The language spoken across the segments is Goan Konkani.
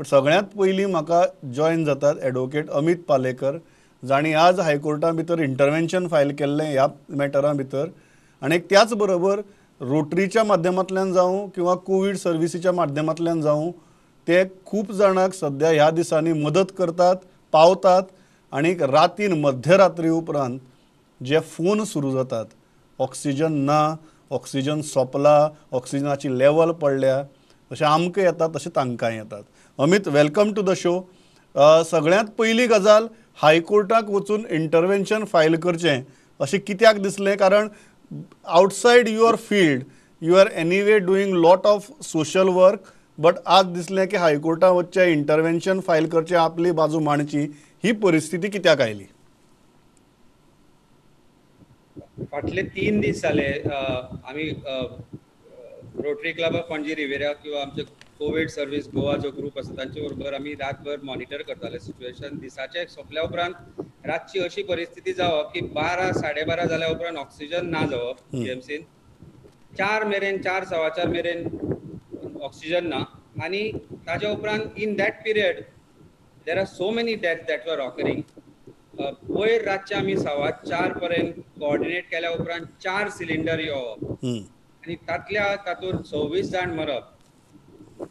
बट सगळ्यांत पयलीं म्हाका जॉयन जातात एडवोकेट अमीत पालेकर, जांणी आज हायकोर्टा भितर इंटरवेन्शन फायल केल्लें ह्या मॅटरा भितर, आनी त्याच बरोबर रोटरीच्या माध्यमांतल्यान जावं किंवा कोवीड सर्विसीच्या माध्यमांतल्यान जावं ते खूब जाणांक सद्या ह्या दिसांनी मदत करतात, पावतात. आनी रातीन मध्यरात्री उपरांत जे फोन सुरू जातात, ऑक्सिजन ना, ऑक्सिजन सोंपला, ऑक्सिजनाची लेवल पडल्या, तशें आमकां येता तशें तांकांय येतात. Amit, welcome to the show. सगळ्यांत पयली गजाल, हायकोर्टाक वचून इंटरवेन्शन फायल करचें अशें कित्याक दिसलें? कारण outside your field you are anyway doing lot of social work, but आज दिसलें की हायकोर्टात वचचें, इंटरवेन्शन फायल करचें, आपली बाजू मांडची, ही परिस्थिती कित्याक आयली? फाटले 3 दीस जाले आमी Rotary Club of Panaji Riviera किंवा आमचे कोवीड सर्वीस गोवा जो ग्रुप आसा तांचे बरोबर आमी रातभर मॉनिटर करताले सिच्युएशन. दिसाचे सोंपल्या उपरांत रातची अशी परिस्थिती जावप की 12 साडे 12 जाल्या उपरांत ऑक्सिजन ना जावप. जीएमसीन 4 मेरेन, 4 4:15 मेरेन ऑक्सिजन ना आनी ताच्या उपरांत in that period there are so many death that were occurring. पयर रातचे आमी 4:15 पर्यंत कोऑर्डिनेट केल्या उपरांत 4 सिलिंडर येवप आनी तातल्या तातूंत 26 जाण मरप.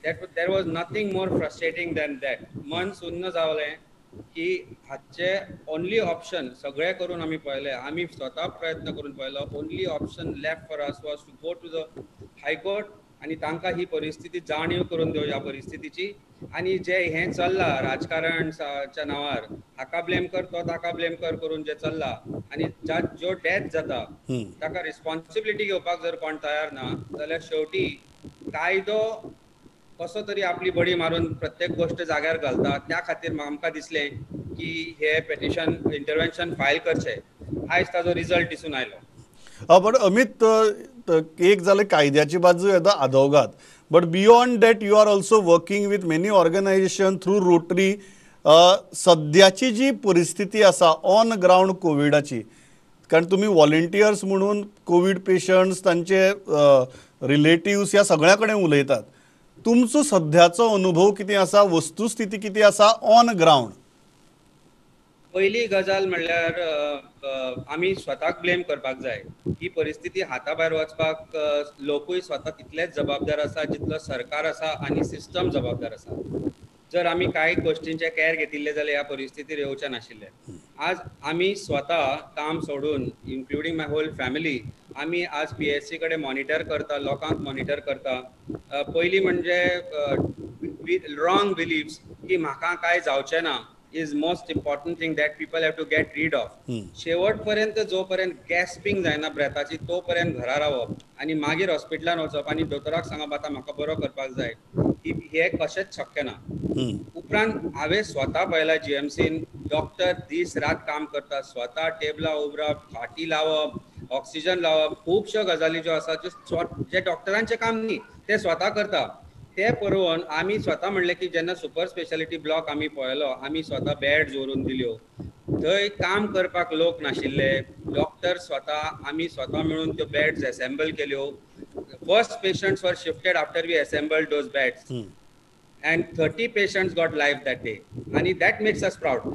That there was nothing more frustrating than that. मन सुन्न जावलें की हाचे ओनली ऑप्शन, सगळें करून आमी पळयलें, आमी स्वता प्रयत्न करून पळयलो, only option left for us was to go to the High Court आनी तांकां ही परिस्थिती जाणीव करून दिवची ह्या परिस्थितीची. आनी जे हें चल्लां राजकारणच्या नांवार, हाका ब्लेम कर, तो ताका ब्लेम कर करून जे चल्लां आनी ज्यो डेथ जाता ताका रिस्पॉन्सिबिलिटी घेवपाक जर कोण तयार ना जाल्यार शेवटी कायदो कसो तरी आपली बडी मारून प्रत्येक गोश्ट जाग्यार घालता. त्या खातीर आमकां दिसलें की हे पेटिशन इंटरवेन्शन फायल करचें. आयज ताजो रिजल्ट दिसून आयलो. बट अमित, एक जालें कायद्याची बाजू येता आदवगाद, but beyond that you are also working with many organisation through Rotary. सद्याची जी परिस्थिती आसा ऑन ग्रावंड कोविडाची, कारण तुमी वॉलंटियर्स म्हणून कोवीड पेशंट्स, तांचे रिलेटिव्स ह्या सगळ्या कडेन उलयतात, तुमचो सद्याचो अनुभव कितें आसा, वस्तुस्थिती कितें आसा ऑन ग्रावंड? पयली गजाल म्हणल्यार आमी स्वताक ब्लेम करपाक जाय. ही परिस्थिती हाता भायर वचपाक लोकूय स्वता तितलेच जबाबदार आसा जितलो सरकार आसा आनी सिस्टम जबाबदार आसा. जर आमी कांय गोश्टींचे कॅर घेतिल्ले जाल्यार ह्या परिस्थितीर येवचे नाशिल्ले. आज आमी स्वता काम सोडून, इन्क्लुडींग my whole family, आमी आज पीएचसी कडेन मॉनिटर करता, लोकांक मॉनिटर करता. पयली म्हणजे रॉंग बिलीफ्स की म्हाका कांय जावचें ना is most important thing that people have to get rid of. शेवट पर्यंत जो पर्यंत गॅस्पिंग जायना ब्रेथाची तो पर्यंत घरा रावप आनी मागीर हॉस्पिटलान वचप आनी दोतोराक सांगप आतां म्हाका बरो करपाक जाय, हे कशेंच शक्य ना. उपरांत हांवें स्वता पळयला जीएमसीन डॉक्टर दीस रात काम करता, स्वता टेबलां उबरप, खाटी लावप, ऑक्सिजन लावप, खुबश्यो गजाली ज्यो आसा ज्यो जे डॉक्टरांचें काम न्ही ते स्वता करता. ते पळोवन आमी स्वता म्हणलें की जेन्ना सुपर स्पेशालिटी ब्लॉक आमी पळयलो, आमी स्वता बेड जोडून दिल्यो, थंय काम करपाक लोक नाशिल्ले, डॉक्टर स्वता आमी स्वता मेळून त्यो बेड्स एसेंबल केल्यो. First patients were shifted after we assembled those beds and 30 patients got life that day आनी that makes us proud.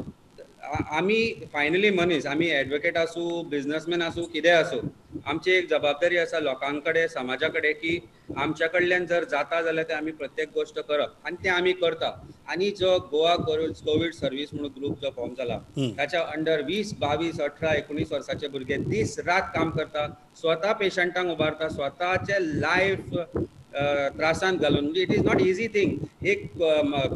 आमी फायनली मनीस, आमी एडवोकेट आसूं, बिजनसमॅन आसूं, कितेंय आसूं, आमची एक जबाबदारी आसा लोकां कडेन, समाजा कडेन की आमच्या कडल्यान जर जाता जाल्यार ते आमी प्रत्येक गोश्ट करप आनी ते आमी करता. आनी जो गोवा कोवीड सर्वीस म्हणून ग्रुप जो फॉर्म जाला ताच्या अंडर 20, 22, 18, 19 वर्साचे भुरगे दीस रात काम करता, स्वता पेशंटांक उबारता, स्वताचे लायफ त्रासान घालून. म्हणजे it is not easy thing. एक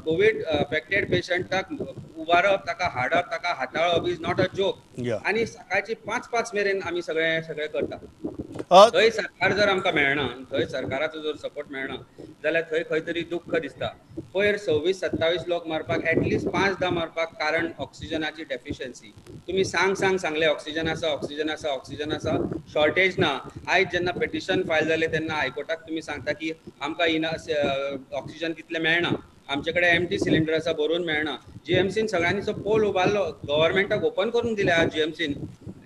कोवीड अफेक्टेड पेशंटाक उबारप, ताका हाडप, ताका हाताळप is not a joke. आनी सकाळची 5-5 मेरेन आमी सगळे सगळे करता. थंय सरकार जर आमकां मेळना, थंय सरकाराचो जर सपोर्ट मेळना जाल्यार थंय खंय तरी दुख्ख दिसता. पयर 26, 27 लोक मरपाक, एटलिस्ट 5-10 मरपाक कारण ऑक्सिजनाची डेफिशियन्सी. तुमी सांग सांग सांगले ऑक्सिजन आसा, ऑक्सिजन आसा, ऑक्सिजन आसा, शॉर्टेज ना. आयज जेन्ना पेटिशन फायल जालें तेन्ना हायकोर्टाक तुमी सांगता की आमकां ऑक्सिजन तितलें मेळना, आमचे कडेन एमटी सिलिंडर आसा, भरून मेळना. जीएमसीन सगळ्यांनी जो पोल उबारलो, गव्हर्मेंटाक ओपन करून दिल्या जीएमसीन.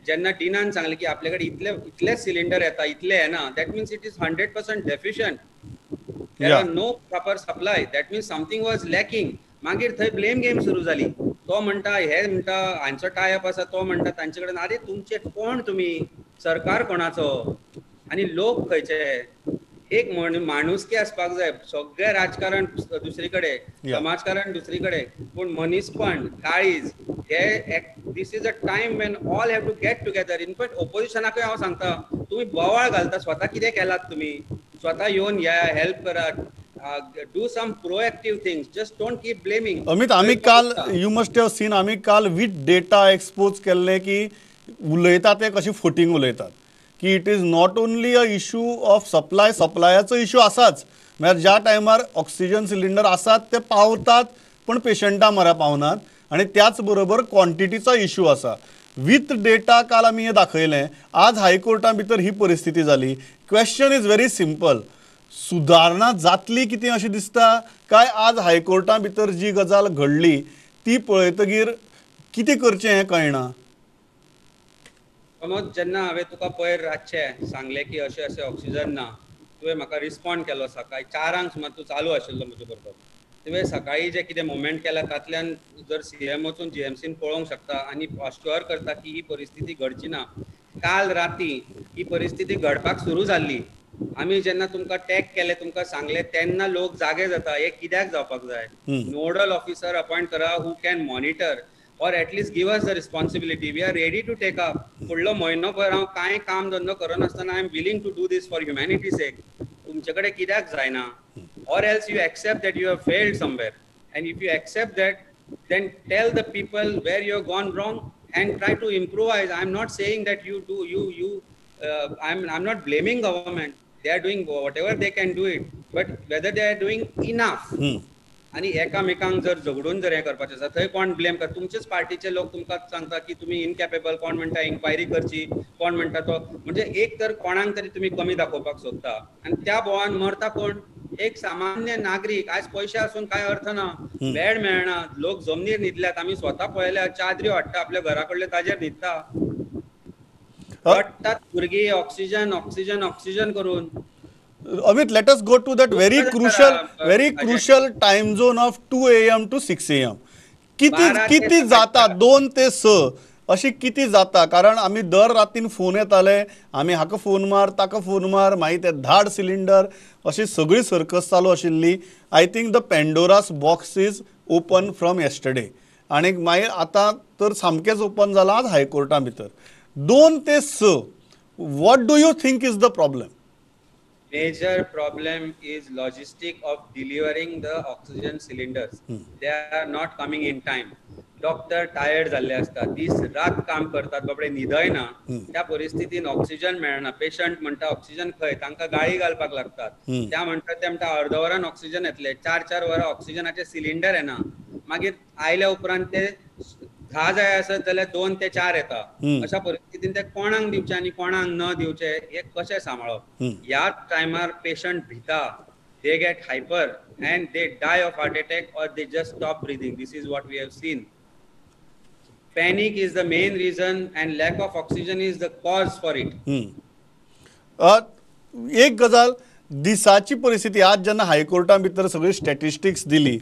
जेन्ना डिनान सांगलें की आपले कडेन इतले इतले सिलिंडर येता, इतले येना, that means it is 100% deficient. There are no proper supply. That means something was lacking. मागीर थंय ब्लेम गेम सुरू जाली. तो म्हणटा हे म्हणटा हांचो टायप आसा, तो म्हणटा तांचे कडेन. आरे तुमचे कोण, तुमी सरकार कोणाचो आनी लोक खंयचे? एक माणुसकी आसपाक जाय. सगळें राजकारण दुसरी कडेन, समाजकारण दुसरी कडेन, पूण मनीसपण, काळीज हे, this is a time when all have to get together. In fact ओपोजिशनाकय हांव सांगता, तुमी बोवाळ घालता, स्वता कितें केलात तुमी? स्वता येवन या, हेल्प करात, do some proactive things, just don't keep blaming. Amit, आमी काल, you must have seen, आमी काल विथ डेटा एक्सपोज केल्ले की उलयता ते कशी फटींग उलयतात, की it is not only a issue of supply. सप्लायाचो issue आसाच, म्हळ्यार ज्या टायमार ऑक्सिजन सिलिंडर आसात ते पावतात पण पेशंटा म्हऱ्या पावनात, आनी त्याच बरोबर क्वॉन्टिटीचो इशू आसा. विथ डेटा काल आमी हें दाखयलें. आज हायकोर्टा भितर ही परिस्थिती जाली. क्वेश्चन is very simple, सुदारणा जातली कितें अशें दिसता काय आज हायकोर्टा भितर जी गजाल घडली ती पळयतगीर कितें करचें हें कळना? प्रमोद, जेन्ना हांवें तुका पयर रातचें सांगलें की अशें अशें ऑक्सिजन ना, तुवें म्हाका रिस्पॉन्ड केलो. सकाळी 4 सुमार तूं चालू आशिल्लो म्हजे बरोबर. तुवें सकाळी जें कितें मुवमेंट केलां तातल्यान जर सीएम वचून जीएमसीन पळोवंक शकता आनी अश्युअर करता की ही परिस्थिती घडची ना. काल राती ही परिस्थिती घडपाक सुरू जाल्ली. आमी जेन्ना तुमकां टॅग केले, तुमकां सांगले, तेन्ना लोक जागे जाता. हे कित्याक जावपाक जाय? नोडल ऑफिसर अपॉयंट करा who can monitor, or at least give us the responsibility. We are ready to take up. फुडलो म्हयनो भर हांव कांय काम धंदो करनासतना I am willing to do this for humanity sake. तुमचे कडेन कित्याक जायना? Or else you accept that you have failed somewhere, and if you accept that, then tell the people where you have gone wrong and try to improvise. I am not saying that you do you you I am not blaming government. They are doing whatever they can do it, but whether they are doing enough. आनी एकामेकांक जर झगडून जर हें करपाचें आसा, थंय कोण ब्लेम कर? तुमचेच पार्टीचे लोक तुमकां सांगता की तुमी इनकॅपेबल, कोण म्हणटा इन्क्वायरी करची, कोण म्हणटा तो, म्हणजे एक तर कोणाक तरी तुमी कमी दाखोवपाक सोदता आनी त्या बोवान मरता कोण? एक सामान्य नागरीक. आयज पयशे आसून कांय अर्थ ना, बेड मेळना, लोक जमनीर न्हिदल्यात. आमी स्वता पळयल्या, चादऱ्यो हाडटा आपल्या घरा कडल्यो, ताजेर न्हिदता, रडटात भुरगीं ऑक्सिजन ऑक्सिजन ऑक्सिजन करून. Amit, let us go to that very crucial, very crucial time zone of 2 AM to 6 AM. किती किती जाता 2 ते 6 अशी किती जाता? कारण आमी दर रातीन फोन येताले, आमी हाका फोन मार, ताका फोन मार, मागीर ते धाड सिलिंडर, अशी सगळी सर्कस चालू आशिल्ली. I think the Pandora's box is open from yesterday, आनी मागीर आतां तर सामकेंच ओपन जालां आज हायकोर्टा भितर. 2 ते 6, what do you think is the problem? Major problem is logistic of delivering the oxygen cylinders. They are not coming in time. Doctor tired जाल्ले आसता, दीस रात काम करतात, बाबडे न्हिदय ना. त्या परिस्थितीन ऑक्सिजन मेळना. पेशंट म्हणटा ऑक्सिजन खंय, तांकां गाळी घालपाक लागतात. त्या म्हणटा ते म्हणटा अर्द वरान ऑक्सिजन येतले, 4-4 वरां ऑक्सिजनाचे सिलिंडर येना. मागीर आयल्या उपरांत ते 10 जाय आसत जाल्यार 2 ते 4 येता. अशा परिस्थितीन ते कोणाक दिवचे आनी कोणाक न दिवचे हे कशें सांबाळप? ह्या टायमार patient भिता, they get hyper and they die of heart attack or they just stop breathing. This is what we have seen. Panic is the main reason and lack of oxygen is the cause for it. एक गजाल, दिसाची परिस्थिती आज जेन्ना हायकोर्टा भितर सगळी स्टॅटिस्टिक्स दिली,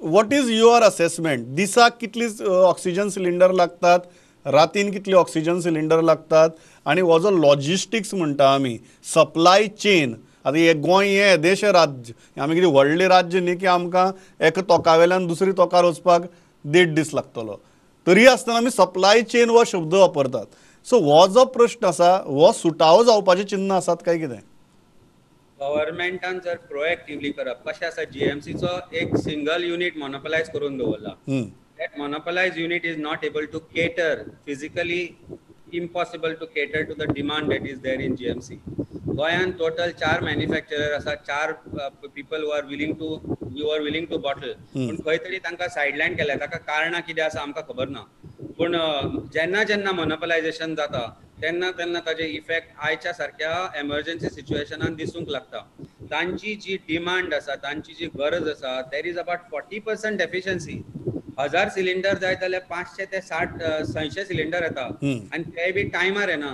what is your assessment? दिसाक कितली ऑक्सिजन सिलिंडर लागतात, रातीन कितली ऑक्सिजन सिलिंडर लागतात, आनी हो जो लॉजिस्टिक्स म्हणटा आमी, सप्लाय चेन. आतां हे गोंय हें येदेशें राज्य, आमी कितें व्हडलें राज्य न्ही की आमकां एका तोका वेल्यान दुसरी तोकार वचपाक 1.5 दीस लागतलो, तरी आसतना आमी सप्लाय चेन हो शब्द वापरतात. सो हो जो प्रश्न आसा हो सुटावो जावपाचें चिन्ह आसात काय कितें? गव्हर्मेंटान जर प्रोएक्टिवली करप, कशें आसा, जीएमसीचो एक सिंगल युनीट मोनोपलायज करून दवरला. That monopolise unit is not able to cater, physically impossible to cater to the demand that is there in GMC. गोंयांत टोटल 4 मॅन्युफॅक्चरर आसा, 4 people who are willing to, you are willing to bottle. पूण खंय तरी तांकां सायडलायन केल्या. ताका कारणां कितें आसा आमकां खबर ना, पूण जेन्ना जेन्ना मोनोपलायजेशन जाता तेन्ना तेन्ना ताजे इफेक्ट आयच्या सारक्या एमर्जन्सी सिच्युएशनान दिसूंक लागता. तांची जी डिमांड आसा, तांची जी गरज आसा, there is about 40% deficiency. 1000 cylinder जाय जाल्यार 500 ते 600 सिलिंडर येता आनी ते बी टायमार येना.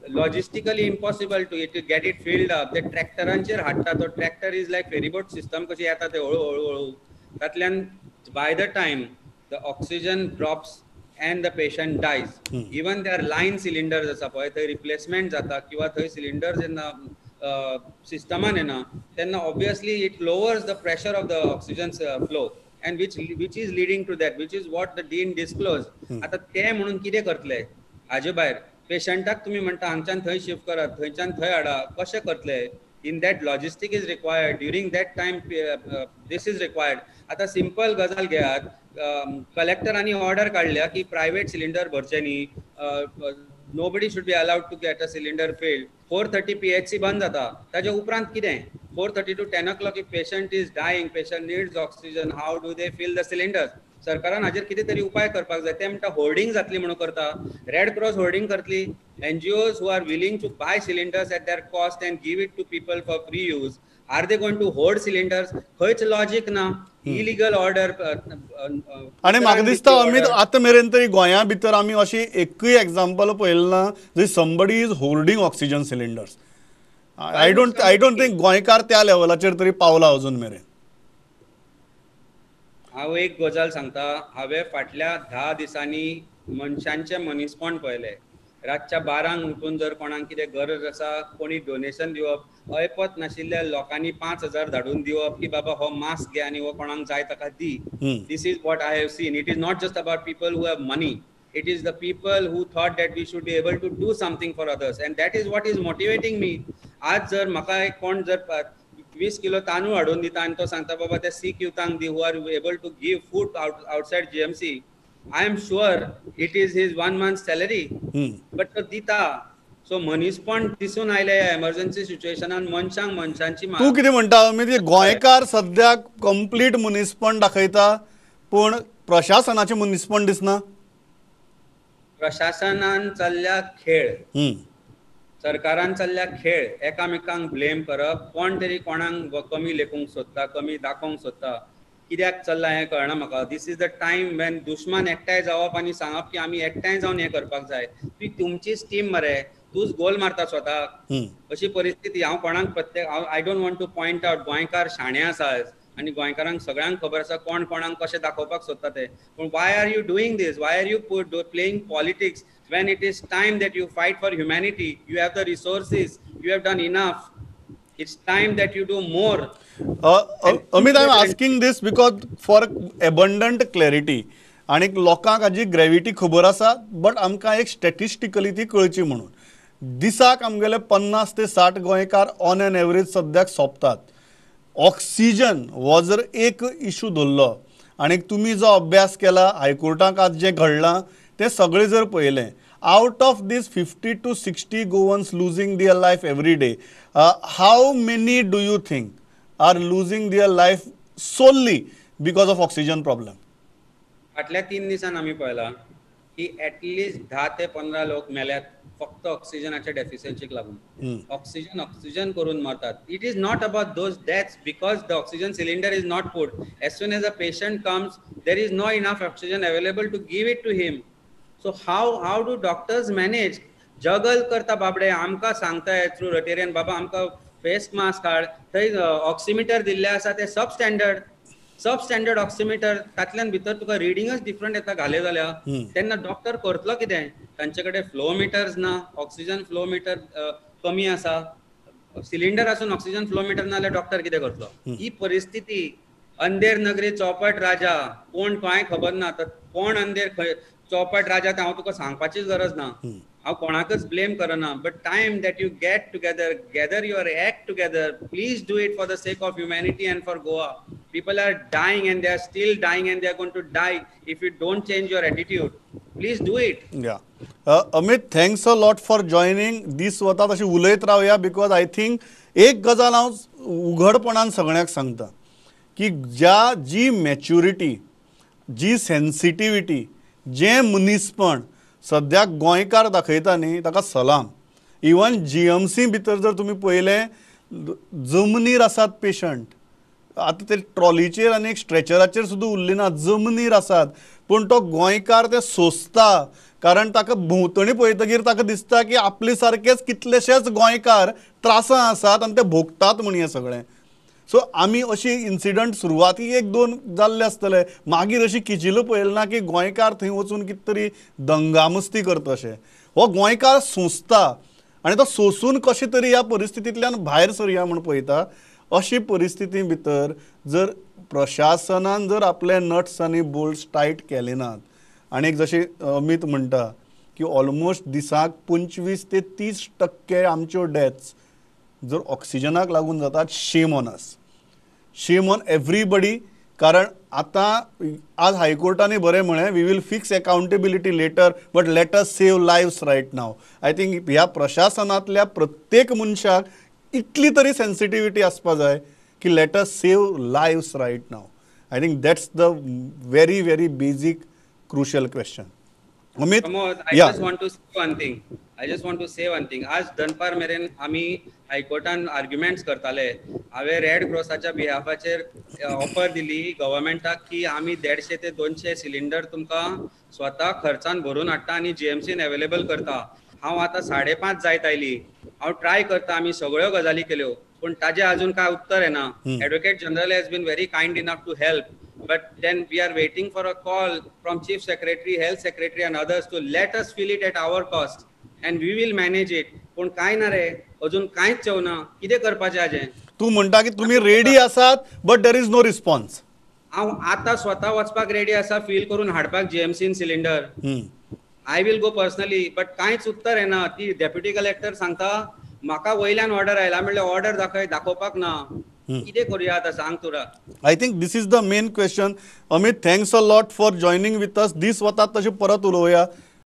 Logistically impossible to it get it filled up. ते ट्रॅक्टरांचेर हाडटा, तो tractor is like ferryboat system कशी येता ते हळू हळू हळू, तातल्यान by the time the oxygen drops and the patient dies. Even their line cylinders आसा पळय, थंय रिप्लेसमेंट जाता किंवा थंय सिलिंडर जेन्ना सिस्टमान येना तेन्ना obviously it lowers the pressure of the oxygen flow and which is leading to that, which is what the dean disclose. आतां ते म्हणून कितें करतले हाजे भायर? पेशंटाक तुमी म्हणटा हांगच्यान थंय शिफ्ट करात, थंयच्यान थंय हाडा, कशें करतले? In that logistic is required during that time, this is required. आतां सिंपल गजाल घेयात, कलेक्टरांनी ऑर्डर काडल्या की प्रायवेट सिलिंडर भरचे न्ही, nobody should be allowed to get a cylinder filled. 4:30 PHC बंद जाता, ताजे उपरांत कितें? 4:30 to 10 o'clock if patient is dying, patient needs oxygen, how do they fill the cylinders? सरकारान हाजेर कितें तरी उपाय करपाक जाय. ते म्हणटा होर्डिंग जातली म्हणून करता, रेड क्रॉस होर्डिंग करतली, NGOs who are willing to buy cylinders at their cost and give it to people for free use, are they going to hoard cylinders? खंयच लॉजीक ना, इलिगल ऑर्डर. आनी म्हाका दिसता अमीत, आतां मेरेन तरी गोंया भितर आमी अशी एकूय एग्जाम्पल पळयलें ना जंय somebody is hoarding oxygen cylinders. I don't think गोंयकार त्या लेवलाचेर तरी पावला अजून मेरेन. हांव एक गजाल सांगता, हांवें फाटल्या 10 दिसांनी मनशांचें मनीसपण पळयलें. रातच्या 12 उठून जर कोणाक कितें गरज आसा, कोणी डोनेशन दिवप, ऐपत नाशिल्ल्या लोकांनी 5,000 धाडून दिवप की बाबा हो मास्क घे आनी हो कोणाक जाय ताका दी. This is what I have seen. It is not just about people who have money, it is the people who thought that we should be able to do something for others, and that is what is motivating me. आज जर म्हाका एक कोण जर 20 किलो तांदूळ हाडून दिता आनी तो सांगता बाबा त्या सीख युथांक दी who are able to give food outside GMC, I am sure it is his 1 month salary, but तो दिता. सो मनीसपण दिसून आयले ह्या एमर्जन्सी सिच्युएशनान मनशांक मनशांची. तूं कितें म्हणटा अमीत, गोंयकार सद्याक कंप्लीट मनीसपण दाखयता पूण प्रशासनाचें मनीसपण दिसना? प्रशासनान चल्ल्या खेळ, सरकारान चल्ल्या खेळ, एकामेकांक ब्लेम करप, कोण तरी कोणाक कमी लेखूंक सोदता, कमी दाखोवंक सोदता. कित्याक चल्लां हें कळना म्हाका. This is the time when दुस्मान एकठांय जावप आनी सांगप की आमी एकठांय जावन हें करपाक जाय. ती तुमचीच टीम मरे, तूंच गोल मारता स्वताक, अशी परिस्थिती. हांव कोणाक प्रत्येक, I don't want to point out, गोंयकार शाणे आसा आनी गोंयकारांक सगळ्यांक खबर आसा कोण कोणाक कशें दाखोवपाक सोदता ते. पूण why are you doing this? Why are you playing politics when it is time that you fight for humanity? You have the resources, you have done enough, it's time that you do more. Amit, I am asking this because for abundant clarity आनी लोकांक हाजी ग्रेविटी खबर आसा, बट आमकां एक स्टॅटिस्टिकली ती कळची म्हणून. दिसाक आमगेले 50 ते 60 गोंयकार ऑन एन एवरेज सद्याक सोंपतात. ऑक्सिजन हो जर एक इशू धरलो आनी तुमी जो अभ्यास केला, हायकोर्टाक आज जें घडलां तें सगळें जर पळयलें, out of this 50 to 60 Goans losing their life every day, how many do you think are losing their life solely because of oxygen problem? फाटल्या 3 दिसान आमी पळयलां की एटलिस्ट 10 ते 15 लोक मेल्यात फक्त ऑक्सिजनाच्या डेफिशियन्सीक लागून. ऑक्सिजन ऑक्सिजन करून मरतात. It is not about those deaths because the oxygen cylinder is not put. As soon as a patient comes there is no enough oxygen available to give it to him. So how do doctors manage? Juggle करता बाबडे. आमकां सांगता थ्रू रोटेरियन, बाबा आमकां फेस मास्क हाड, थंय ऑक्सिमिटर दिल्ले आसा ते सब स्टँडर्ड ऑक्सिमिटर, तातल्यान भितर तुका रिडींगच डिफरंट येता घाले जाल्यार. तेन्ना डॉक्टर करतलो कितें? तांचे कडेन फ्लो मिटर्स ना, ऑक्सिजन फ्लो मिटर कमी आसा, सिलिंडर आसून ऑक्सिजन फ्लो मिटर ना जाल्यार डॉक्टर कितें करतलो? ही परिस्थिती. अंधेर नगरी चौपट राजा, कोण कांय खबर ना. तर कोण अंधेर चौपट राजा तें हांव तुका सांगपाचीच गरज ना. हांव कोणाकच ब्लेम करना, but time that you get together, gather your act together, please do it for the sake of humanity and for Goa. People are dying and they are still dying and they are going to die if you don't change your attitude. Please do it. Yeah. Amit, thanks a lot for joining. दीस वता तशी उलयत रावया, because I think एक गजाल हांव उघडपणान सगळ्यांक सांगता की ज्या जी मॅच्युरिटी, जी सेन्सिटिविटी, जें मनीसपण सद्याक गोंयकार दाखयता न्ही ताका सलाम. इवन GMC भितर जर तुमी पळयलें, जमनीर आसात पेशंट, आतां ते ट्रॉलीचेर आनी एक स्ट्रेचराचेर सुद्दां उरली ना, जमनीर आसात. पूण तो गोंयकार ते सोंसता, कारण ताका भोंवतणी पळयतकीर ताका दिसता की आपले सारकेच कितलेशेच गोंयकार त्रासां आसात आनी ते भोगतात म्हण हें सगळें. सो आमी अशी इन्सिडंट सुरवातीक एक दोन जाल्ले आसतले, मागीर अशी किजिलो पळयलें ना की गोंयकार थंय वचून कितें तरी दंगामस्ती करता अशें. हो गोंयकार सोंसता आनी तो सोंसून कशें तरी ह्या परिस्थितींतल्यान भायर सरया म्हूण पळयता. अशी परिस्थिती भितर जर प्रशासनान जर आपले नट्स आनी बोल्ट्स टायट केले नात, आनी एक जशें अमीत म्हणटा की ऑलमोस्ट दिसाक 25 ते 30% आमच्यो डेथ्स जर ऑक्सिजनाक लागून जातात, shame on us, shame on everybody. कारण आतां आज हायकोर्टान बरें म्हळें, we will fix accountability later, but let us save lives right now. I think ह्या प्रशासनांतल्या प्रत्येक मनशाक इतली तरी सेन्सिटिविटी आसपा जाय की let us save lives right now. I think that's the very very basic crucial question. Amit, I just want to say one thing. I just want to say one thing. आज दनपार मेरेन आमी हायकोर्टान आर्ग्युमेंट्स करताले. हांवें रेड क्रॉसाच्या बिहाफाचेर ऑफर दिली गव्हर्मेंटाक की आमी 150 ते 200 सिलिंडर तुमकां स्वता खर्चान भरून हाडटा आनी जीएमसीन अवेलेबल करता. हांव आतां 5:30 जायत आयली, हांव ट्राय करता, आमी सगळ्यो गजाली केल्यो पूण ताजें अजून काय उत्तर येना. Advocate general has been very kind enough to help, but then we are waiting for a call from Chief Secretary, Health Secretary and others to let us fill it at our cost and we will manage it. पूण काय ना रे, अजून कांयच येवना, कितें करपाचें हाजें? तूं म्हणटा की तुमी रेडी आसात but there is no response. हांव आतां स्वता वचपाक रेडी आसा फील करून हाडपाक जीएमसीन cylinder. I will go personally, but कांयच उत्तर येना. ती डेप्युटी कलेक्टर सांगता म्हाका वयल्यान ऑर्डर आयला, म्हणल्यार ऑर्डर दाखय, दाखोवपाक ना. कितें करुया आतां सांग तुरा? I think this is the main question. Amit, thanks a lot for joining with us. दीस वतात तशें परत उलोवया.